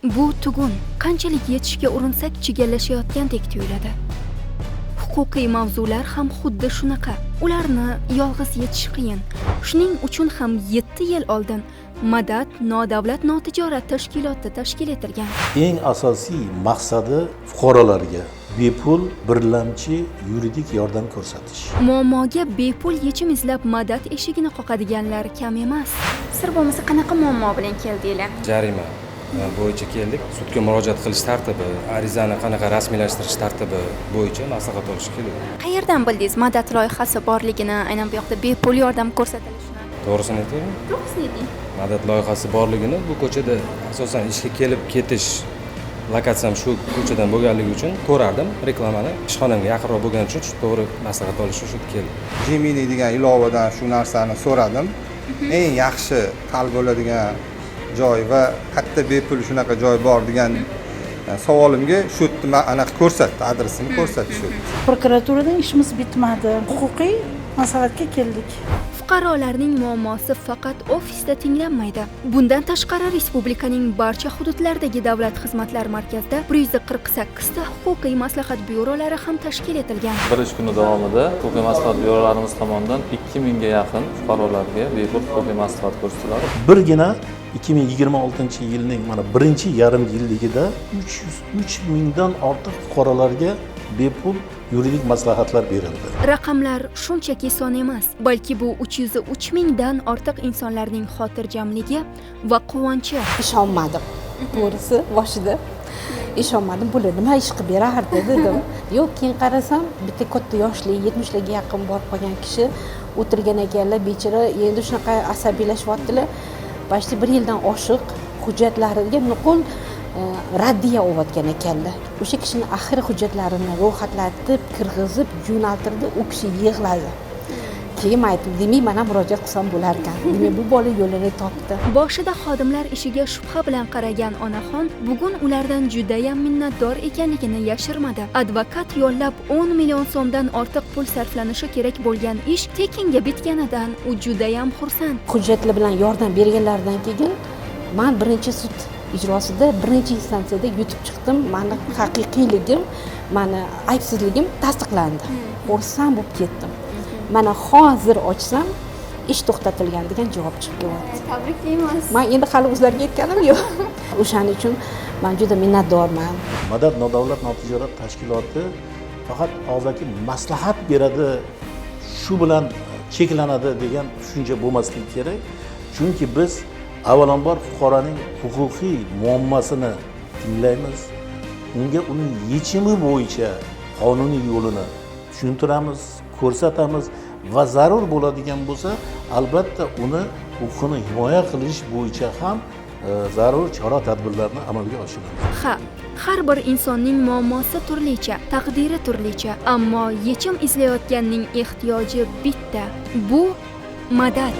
Bu tugun qanchalik yechishga urinsak, chigallashayotgandek tuyuladi. Huquqiy mavzular ham xuddi shunaqa. Ularni yolg'iz yechish qiyin. Shuning uchun ham 7 yil oldin Madad nodavlat notijorat tashkiloti tashkil etilgan. Eng asosiy maqsadi fuqarolarga bepul birlamchi yuridik yordam ko'rsatish. Muammoga bepul yechim izlab Madad eshigini qoqadiganlar kam emas. Sir bo'lmasa, qanaqa muammo bilan keldinglar? Jarima bo'yicha keldik. Sudga murojaat qilish tartibi, arizani qanaqa rasmiylashtirish tartibi bo'yicha maslahat olishga keldik. Qayerdan bildingiz Madad loyihasi borligini, aynan bu yoqda bepul yordam ko'rsatilishini? To'g'risini aytaymi? To'g'risini ayting. Madad loyihasi borligini bu ko'chada asosan ishga kelib ketish lokatsiyam shu ko'chadan bo'lganligi uchun ko'rardim reklamani. Ishxonamga yaqinroq bo'lgani uchun shu to'g'ri maslahat olish uchun keldim. Gemini degan ilovadan shu narsani so'radim. Eng yaxshi hal bo'ladigan joy va qayerda bepul shunaqa joy bor degan savolimga shu yerda anaqa ko'rsatdi, adresini ko'rsatdi shu yerda. Prokuraturadan ishimiz bitmadi, huquqiy maslahatga keldik. Fuqarolarning muammosi faqat ofisda tinglanmaydi. Bundan tashqari, respublikaning barcha hududlaridagi davlat xizmatlari markazida 148 ta huquqiy maslahat byurolari ham tashkil etilgan. Bir ish kuni davomida huquqiy maslahat byurolarimiz tomonidan 2000ga yaqin fuqarolarga bepul huquqiy maslahat ko'rsatiladi. Birgina 2026 yilning mana birinchi yarim yilligida 303 mingdan ortiq fuqarolarga bepul yuridik maslahatlar berildi. Raqamlar shunchaki son emas, balki bu 303 mingdan ortiq insonlarning xotirjamligi va quvonchi. Ishonmadim, to'g'risi, boshida ishonmadim. Bular nima ish qilib berardi dedim. Yo'q, keyin qarasam, bitta katta yoshli, 70larga yaqin borib qolgan kishi o'tirgan ekanlar. Bechora endi shunaqa asabiylashyaptilar. Почти bir yildan oshiq hujjatlariga nuqul raddiya olayotgan ekanlar. O'sha kishini axir hujjatlarini ro'yxatlatib, kirgizib, yo'naltirdi. U kishi yig'ladi. Keyin man aytdim, demak, man ham murojaat qilsam bo'larkan, demak, bu bola yo'lini topdi. Boshida xodimlar ishiga shubha bilan qaragan onaxon bugun ulardan judayam minnatdor ekanligini yashirmadi. Advokat yollab 10 million so'mdan ortiq pul sarflanishi kerak bo'lgan ish tekinga bitganidan u judayam xursand. Hujjatlar bilan yordam berganlaridan keyin man birinchi sud ijrosida, birinchi instansiyada yutib chiqdim. Mani haqiqiyligim, mani aybsizligim tasdiqlandi. Xursand bo'lib ketdim. Mana hozir ochsam, ish to'xtatilgan degan javob chiqib kelyapti. Tabriklaymiz. Man endi hali o'zlariga aytganim yo'q. O'shaning uchun man juda minnatdorman. Madad nodavlat notijorat tashkiloti faqat og'zaki maslahat beradi, shu bilan cheklanadi degan tushuncha bo'lmasligi kerak, chunki biz avvalambor fuqaroning huquqiy muammosini tinglaymiz, unga uning yechimi bo'yicha qonuniy yo'lini tushuntiramiz, ko'rsatamiz va zarur bo'ladigan bo'lsa, albatta, uni huquqini himoya qilish bo'yicha ham zarur chora tadbirlarni amalga oshiramiz. Ha, har bir insonning muammosi turlicha, taqdiri turlicha, ammo yechim izlayotganning ehtiyoji bitta. Bu madad.